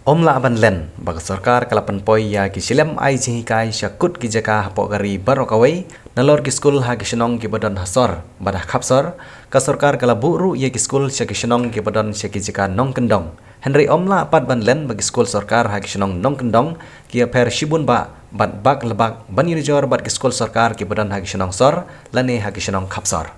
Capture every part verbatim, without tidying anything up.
Ym lah ban len ba ka sorkar ka la pynpoi ïa ki shilem ai jinghikai sha kut ki jaka hapoh ka ri baroh kawei, nalor ki skul ha ki shnong kiba don ha sor bad ha khap sor, ka sorkar ka la buh ruh ïa ki skul sha ki shnong kiba don sha ki jaka nongkyndong. Hynrei ym lah pat ban len ba ki skul sorkar ha ki shnong nongkyndong ki ïapher shibun bah bad bak le bak ban ïanujor bad ki skul sorkar kiba don ha ki shnong sor lane ha ki shnong khap sor.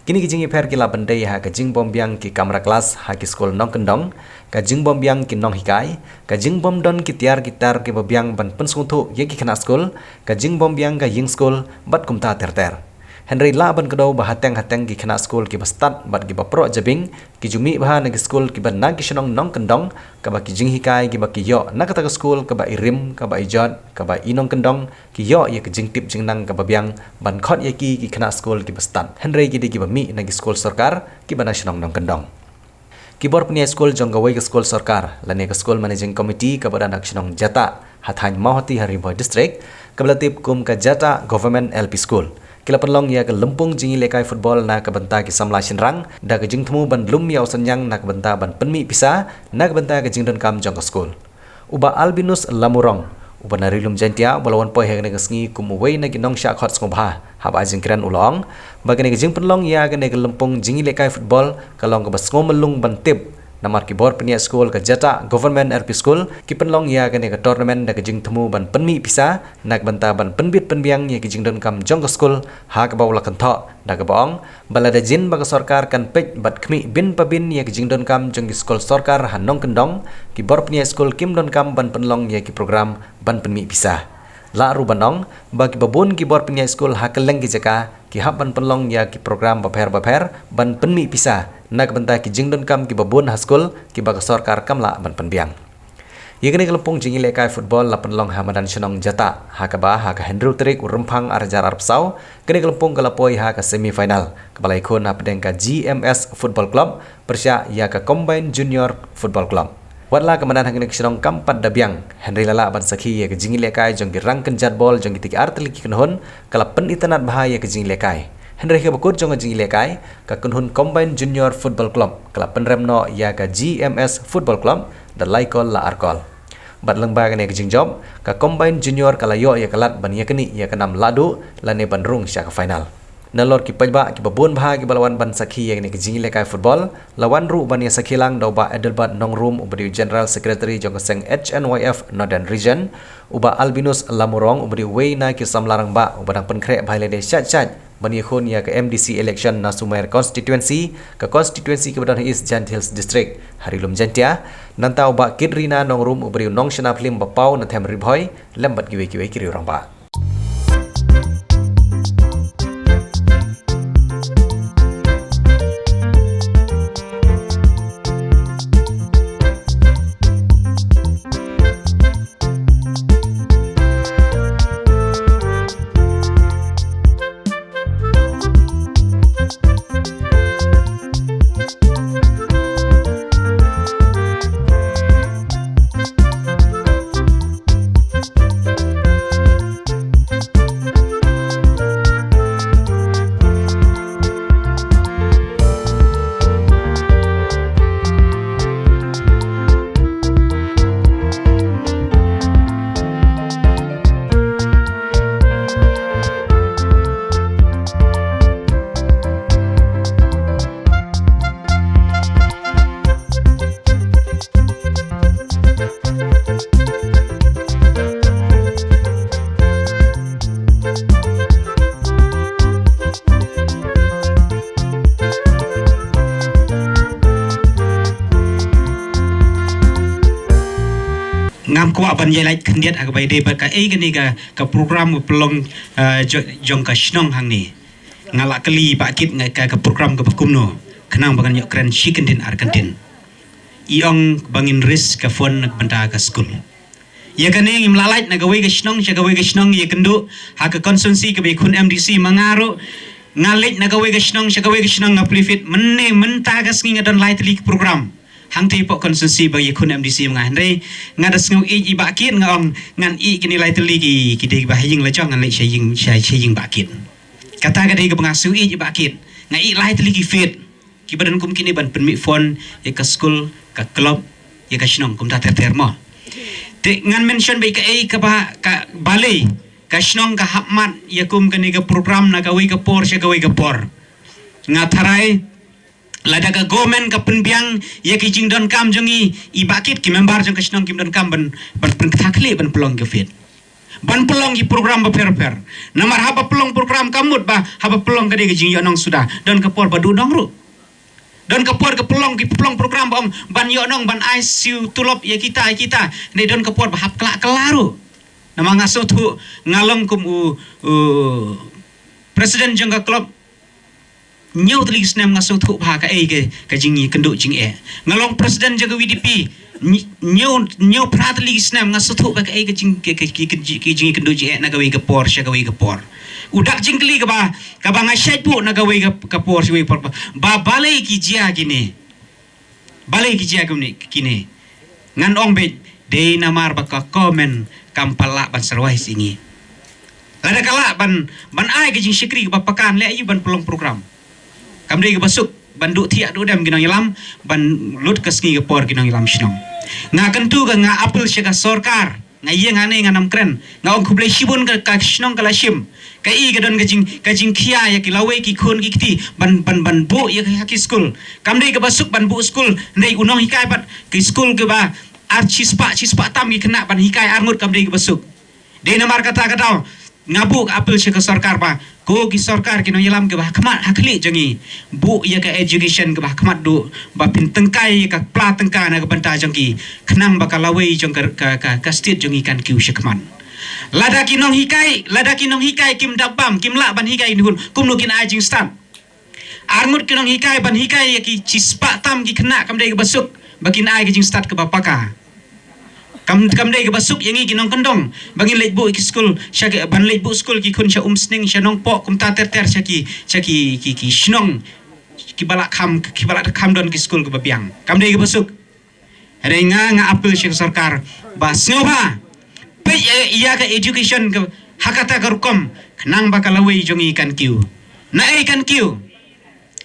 Kine ki jingïapher ki lah ban dei ha ka jingbym biang ki kamra klas ha ki skul nongkyndong, ka jingbym biang ki nonghikai, ka jingbym don ki tiar ki tar kiba biang ban pynsngewthuh ïa ki khynnah skul, ka jingbym biang ka ïing skul bad kumta ter ter. Hynrei lah ban kdew ba hateng hateng ki khynnah skul kiba stad bad kiba proh jabieng ki ju mih bha na ki skul kiba na ki shnong nongkyndong, kaba ki jinghikai kiba ki ïoh na kata ka skul kaba i rim, kaba i jot, kaba i nongkyndong, ki ïoh ïa ka jingtip jingnang kaba biang ban khot ïa ki ki khynnah skul kiba stad, hynrei ki dei kiba mih na ki skul sorkar kiba na shnong nongkyndong. Ki bor pynïaid skul jong kawei ka skul sorkar lane ka school managing committee kaba don ha ka shnong Jatah ha thaiñ Mawhati ha Ri Bhoi District, kaba la tip kum ka Jatah Government L P School, ki la pynlong ïa ka lympung jingïalehkai football na ka bynta ki samla shynrang da ka jingthmu ban lum ïa u synñiang na ka bynta ban pynmih pisa na ka bynta ka jingdonkam jong ka skul. U Bah Albinus Lamurong, uba na Ri Lum Jaiñtia, uba la wan poi ha kane ka sngi kum uwei na ki nongshah khot sngewbha haba ai jingkren, u la ong ba kane ka jingpynlong ïa kane ka lympung jingïalehkai football ka long kaba sngew myllung ban tip, namar ki bor pynïaid skul ka Jatah Government L P School ki pynlong ïa kane ka tournament da ka jingthmu ban pynmih pisa na ka bynta ban pynbit pynbiang ïa ki jingdonkam jong ka skul, ha kaba u la kynthoh da kaba ong ba lada jin ba ka sorkar kan peit bad khmih bin pa bin ïa ki jingdonkam jong ki skul sorkar ha nongkyndong, ki bor pynïaid skul kim donkam ban pynlong ïa ki program ban pynmih pisa. Lah ruh ban ong ba kiba bun ki bor pynïaid skul ha kylleng ki jaka ki hap ban pynlong ïa ki program bapher bapher ban pynmih pisa na ka bynta ki jingdonkam kiba bun ha skul kiba ka sorkar kam lah ban pynbiang. Ïa kane ka lympung jingïalehkai football la pynlong ha madan shnong Jatah, ha kaba ha ka hynriew tarik u Rymphang ar hajar arphew saw, kane ka lympung ka la poi ha ka semi final kaba la ïakhun hapdeng ka G M S Football Club pyrshah ïa ka Combined Junior Football Club. Watla ka madan ha kane ka shnong kam pat da biang, hynrei la lah ban sakhi ïa ka jingïalehkai jong ki rangkynjat bol jong kita ki artylli ki kynhun ka la pynitynnad bha ïa ka jingïalehkai. Hynrei ha kaba kut jong ka jingïalehkai, ka kynhun Combined Junior Football Club ka la pynrem noh ïa ka G M S Football Club da lai kol la ar kol. Bad lyngba kane ka jingjop, ka Combined Junior ka la ïoh ïa ka lad ban ïaknieh ïa ka nam lahduh lane ban rung sha ka final. Nalor ki paidbah kiba bun bha kiba la wan ban sakhi ïa kane ka jingïalehkai football, la wan ruh ban ïasakhi lang da u Bah Adelbert Nongrum, uba dei u General Secretary jong ka seng H N Y F Northern Region, u Bah Albinus Lamurong, uba dei uwei na ki samla rangbah uba dang pynkhreh bha ïalade shait shait ban ïakhun ïa ka M D C election na Sumer constituency, ka constituency kaba don ha East Jaintia Hills District ha Ri Lum Jaiñtia, nangta u Bah Kitrina Nongrum, uba dei u nongshna phlim ba paw na them Ri Bhoi, lem bad kiwei kiwei ki riew rangbah. Ngam kwah ban ïa lait khyndiat ha kaba ïadei bad kaei kane ka, ka program ka pynlong, eh, jo-, jong ka shnong hangne. Nga la kylli Bah Kit nga ka, ka program kaba kumno, khnang ba ngan ïoh kren shi kyntien ar kyntien. I ong ba ngin raise ka fund na ka bynta ka skul. Ïa kane ngim lah lait na kawei ka shnong sha kawei ka shnong ïakynduh, ha ka constituency kaba ïakhun M D C ma nga ruh, nga leit na kawei ka shnong sha kawei ka shnong nga plie fit, mynne mynta ka sngi nga don lai tylli ki program. Hangtei hapoh constituency ba ïakhun M D C ma nga, hynrei nga da sngew ïeit ïa i Bah Kit, nga ong ngan ïeh kine lai tylli ki, ki dei ba ha ïing la jong, ngan leit sha ïing, sha, sha ïing Bah Kit. Kata ka dei kaba nga sngew ïeit ïa i Bah Kit. Nga ïeh lai tylli ki fit kiba don kum kine ban pynmih fund ïa ka skul, ka club, ïa ka shnong kumta ter ter mo. Te ngan mention beit kaei kaba ka balei ka shnong ka hap mad ïa kum kane ka program na kawei ka por sha kawei ka por. Nga tharai lada ka government ka pynbiang ïa ki jingdonkam jong i, i ba kit ki member jong ka shnong kim donkam ban ban pynkthah khlieh ban pynlong ka field, ban pynlong ki program bapher bapher. Namar haba pynlong program ka mut ba haba pynlong ka dei ka jingïohnong suda, don ka por ba duh nong ruh. Don ka por ka pynlong ki pynlong program ba ong ban ïohnong, ban ai siew tulop ïa kita ïa kita. Ne don ka por ba hap kylla kylla ruh. Namar nga sngewthuh, nga long kum u, u president jong ka club hynñiew tylli ki snem, nga sngewthuh bha kaei ka, ka jingïakynduh jingeh. Nga long president jong ka V D P hynñiew, hynñiew phra tylli ki snem, nga sngewthuh bha kaei ka jing, ka, ka, ka, ka, ka jingïakynduh jingeh na kawei ka por sha kawei ka por. U dak jingkylli kaba, kaba nga shait buh na kawei ka, ka por sha kawei ka por ba, ba balei ki jia kine. Balei ki jia kumne kine. Ngan ong beit, dei namar ba ka government kam pat lah ban sa rwai sha ngi. Lada ka lah ban, ban ai ka jingshakri kaba paka, leh aïu ban pynlong program? Kam dei kaba suk ban duh thiah duh dem ki nongïalam, ban lut ka sngi ka por ki nongïalam shnong. Nga kyntu ka, nga appeal sha ka sorkar. Nga ïeng hangne ngan ym kren. Nga ong khublei shibun ka, ka shnong ka la shim. Ka i ka don ka jing, ka jingkhia ïa ki lawei ki khun ki kti ban, ban, ban buh ïa ka, ki skul. Kam dei kaba suk ban buh skul, hynrei u nonghikai pat, ki skul kiba ar shispah, shispah tam ki khynnah ban hikai arngut, kam dei kaba suk. Dei namar kata ka daw nga buh ka appeal sha ka sorkar ba ko ki sorkar ki nongïalam kiba ha khmat ha khlieh jong ngi, buh ïa ka education kiba ha khmat duh, ba phin tyngkai ïa ka pla tyngka na ka bynta jong ki, khnang ba ka lawei jong ka, ka, ka, ka state jong ngi kan kiew sha khmat. Lada ki nonghikai, lada ki nonghikai kim dap bam, kim lah ban hikai ki khun, kumno kin ai jingstad? Arngut ki nonghikai ban hikai ïa ki shispah tam ki khynnah, kam dei kaba suk ba kin ai ka jingstad kaba paka. Kam, kam dei kaba suk ïa ngi ki nongkyndong ba ngin leit buh ki skul sha ki, ban leit buh skul ki khun sha Umsning, sha Nongpoh, kumta ter ter sha ki, sha ki, ki, ki shnong kiba la kham, kiba la kham don ki skul kiba biang. Kam dei kaba suk. Hynrei nga, nga appeal sha ka sorkar ba sngewbha peit ïa, ïa ka education ka ha kata ka rukom, khnang ba ka lawei jong ngi kan kiew. Naei kan kiew?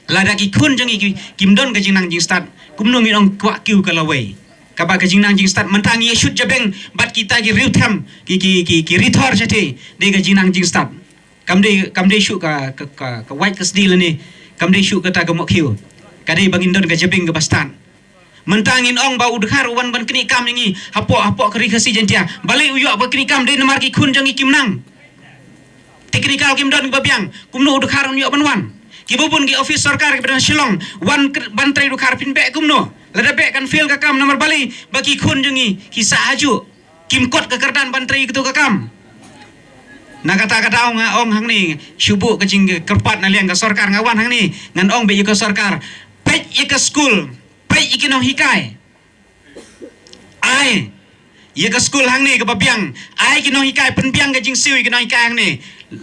Lada ki khun jong ngi ki, kim don ka jingnang jingstad, kumno ngin ong kwah kiew ka lawei? Kaba ka jingnang jingstad mynta ngi ïa shoot jabeng bad kita ki riewthem, ki, ki, ki, ki rithor shatei, dei ka jingnang jingstad. Kam dei, kam dei shuh ka, ka, ka, ka wait ka sdi lane, kam dei shuh kata ka mohkhiew. Ka dei ba ngin don ka jabeng kaba stad. Mynta ngin ong ba u Dkhar u wan ban knieh kam ïa ngi hapoh, hapoh ka Ri Khasi Jaiñtia. Balei u ïoh ba knieh kam? Dei namar ki khun jong ngi kim nang. Technical kim don ba biang, kumno u Dkhar un ïoh ban wan? Kiba bun ki office sorkar kiba don Shillong, wan kr-, ban trei u Dkhar phin beh kumno? Lada beh kan fail ka kam, namar balei? Ba ki khun jong ngi ki sah hajuh, kim kot ka kyrdan ban trei kito ka kam. Na kata ka daw nga ong hangne, shu buh ka jingkyrpad na liang ka sorkar, nga wan hangne ngan ong beit ïa ka sorkar, peit ïa ka skul, peit ïa ki nonghikai. Ai ïa ka skul hangne kaba biang, ai ki nonghikai, pynbiang ka jingsiew ïa ki nonghikai hangne.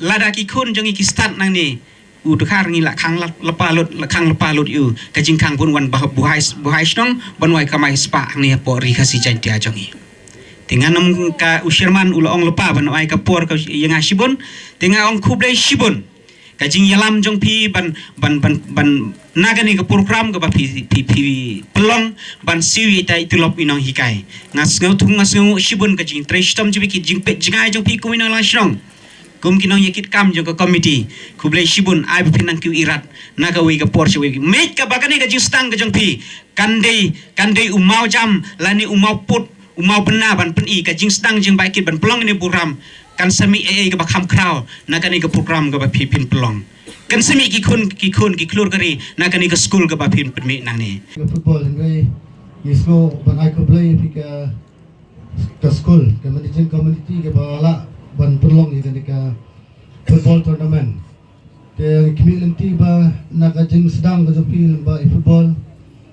Lada ki khun jong ngi ki stad nangne, u Dkhar ngi la khang la-, lypa lut, la khang lypa lut ïa u. Ka jingkhang bun wan ba buhai, buhai shnong ban wai kamai spah hangne hapoh Ri Khasi Jaiñtia jong ngi. Te ngan ong ka u chairman u la ong lypa ban ai ka por ka ïa nga shibun. Te nga ong khublei shibun. Ka jingïalam jong phi ban, ban, ban, ban na kane ka program kaba phi, phi, phi pynlong ban siew ïa ita i tulop i nonghikai. Nga sngewthuh, nga sngewnguh shibun ka jingtrei shitom jong phi, ki jingpeit jngai jong phi kum i nongïalam shnong, kum ki nongïakit kam jong ka committee. Khublei shibun, ai ba phin nang kiew irat na kawei ka por sha kawei. Meit kaba kane ka jingsdang ka jong phi kan dei, kan dei u mawjam lane u mawpud, u mawbynna ban pyni ka jingsdang jingbaikit ban pynlong ïa kane ka program. Kan sa mih ei ei kaba kham khraw na kane ka program kaba phi phin pynlong. Kan sa mih ki khun, ki khun ki khlur ka ri na kane ka skul kaba phin pynmih nangne. Ka football, hynrei ngi sngew ban ai khublei ïa phi ka, ka skul, ka managing committee kaba lah ban pynlong ïa kane ka football tournament. Te ngi khmih lynti ba na ka jingsdang ka jong phi lyngba i football,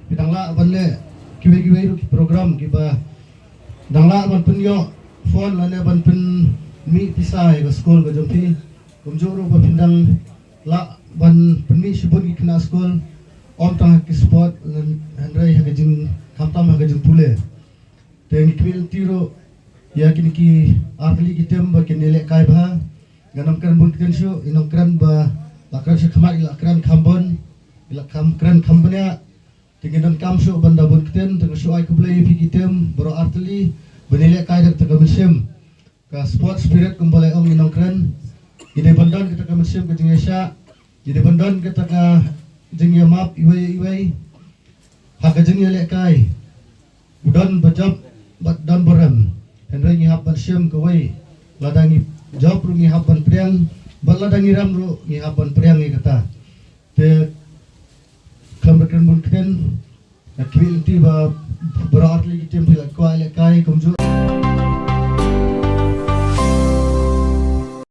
phi dang lah ban leh kiwei kiwei ruh ki program kiba dang lah ban pynïoh fund lane ban pynmih pisa ïa ka skul ka jong phi. Kumjuh ruh ba phin dang lah ban pynmih shibun ki khynnah skul, ym tang ha ki sport, hynrei ha ka jing, khamtam ha ka jingpule. Te ngi khmih lynti ruh ïa kine ki ar tylli ki team ba kin ïalehkai bha. Ngan ym kren bun ktien shuh, i nongkren ba la kren sha khmat i la kren kham bun, i la kham kren kham bniah. Te ngin donkam shuh ban da bun ktien, te nga shu ai khublei ïa phi ki team baroh artylli ban ïalehkai da kata ka mynsiem ka sport spirit kumba la ong i nongkren. Ngi dei ban don kata ka mynsiem ka jingïasyah, ngi dei ban don kata ka jingïamap iwei ïa iwei ha ka jingïalehkai. U don ba jop bad don ba rem, hynrei ngi hap ban shim kawei. Lada ngi jop ruh ngi hap ban pdiang, bad lada ngi rem ruh ngi hap ban pdiang ïa kata. Te khlem da kren bun ktien, nga khmih lynti ba baroh artylli ki team phi la kwah ïalehkai kumjuh.